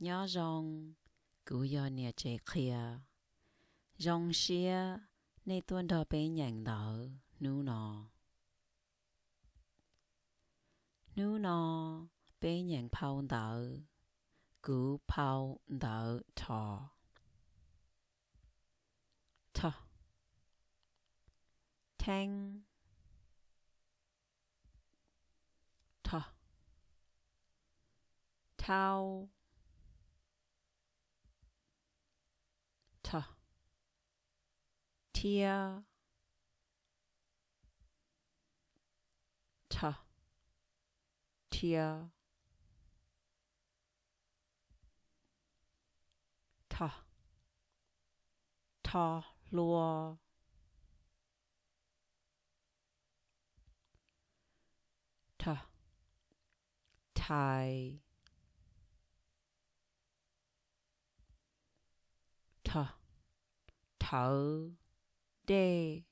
Nyob zoo, kuv yog niam tsev qhia. Zoo siab nej tuaj nrog peb nyeem ntawv hnub no. Hnub no peb nyeem phau ntawv, kuv phau ntawv rho. Rho, theeb, rho, thaub, rho, thiab, rho, thiab, rho, rho hlua, rho, rhais, rho, rhawv dej,